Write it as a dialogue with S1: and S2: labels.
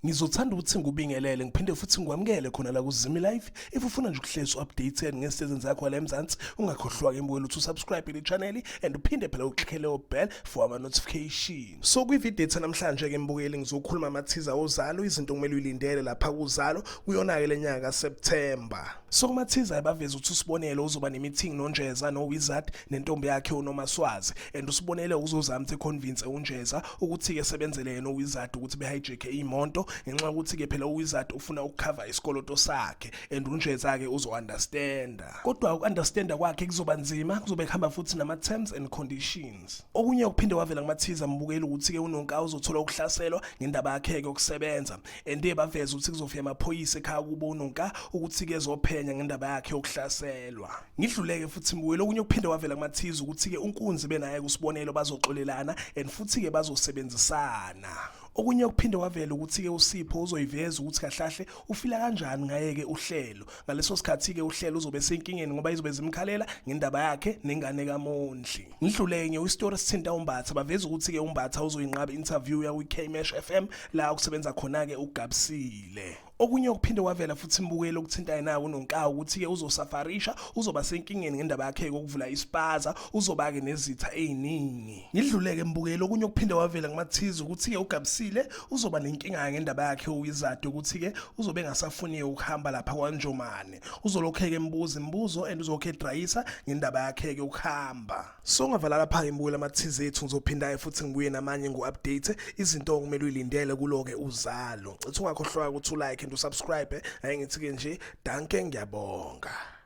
S1: Ngizothanda ukuthi ngikubingelele ngiphinde futhi ngikwamukele khona la kuZimi Live. If ufuna nje ukuhlezi updated ngezinto ezenzeka la eMzansi, ungakhohlwa ke mbukeli ukuthi usubscribe le channel and uphinde phela uclicke leyo bell for ama notification. So kwi-video ethu namhlanje ke mbukeli ngizokhuluma amathiza ozalo, izinto okumele uyilindele lapha kuzalo kuyona ke lenyanga kaSeptember. So kumathiza baveza ukuthi uSibonelo uzoba ne-meeting noNjeza noWizard nentombi yakhe uNomaswazi and uSibonelo uzozama ukuthi convince uNjeza ukuthi-ke sebenzele yena uWizard ukuthi behijacke iy'moto ngenxa yokuthi-ke phela uWizard ufuna ukukhava isikoloto sakhe and uNjeza-ke uzo-understanda kodwa uku-understanda kwakhe kuzoba nzima kuzobe kuhamba futhi nama-terms and conditions. Okunye okuphinde kwavela kumathiza mbukeli ukuthi-ke uNonka uzothola ukuhlaselwa ngendaba yakhe-ke yokusebenza and baveza ukuthi kuzofika amaphoyisa ekhaya kubo uNonka ukuthi-ke ezophenya ngendaba yakhe yokuhlaselwa. Ngidluleke futhi mbukeli okunye okuphinde kwavela kumathiza ukuthi-ke uNkunzi benaye kuSibonelo bazoxolelana and futhi-ke bazosebenzisana. Okunye okuphinde kwavela ukuthi-ke uSipho uzoyiveza ukuthi kahlahle ufila kanjani ngaye-ke uhlelo. Ngaleso sikhathi-ke uhlelo uzobe senkingeni ngoba izobe zimkhalela ngendaba yakhe nengane kaMondli. Ngidlule nge isitori esithinta uMbatha baveza ukuthi-ke uMbatha uzoyinqaba interview yakwi-K-Mesh FM la okusebenza khona-ke uGabsile. Okunye okuphinde kwavela futhi imbukelo okuthinta yena uNonkawu ukuthi-ke uzosafarisha uzoba senkingeni ngendaba yakhe yokuvula ispaza uzoba-ke nezitha ey'ningi. Ngidluleke mbukelo okunye okuphinde kwavela kumathiza ukuthi-ke uGabsile uzoba nenkinga ngendaba yakhe uWizard ukuthi-ke uzobe engasafuni ukuhamba lapha kwaNjomane. Uzolokhu-ke embuza imibuzo and uzokhu edrayisa ngendaba yakhe-ke ukuhamba. So ngavala lapha-ke mbukelo amathiza ethu ngizophinda-ke futhi ngibuye namanye ngu-update izinto okumele uyilindele kulo-ke uzalo. Cithi ungakhohlwa ukuthi ulike and usubscribe. Ake ngithi-ke nje danke ngiyabonga.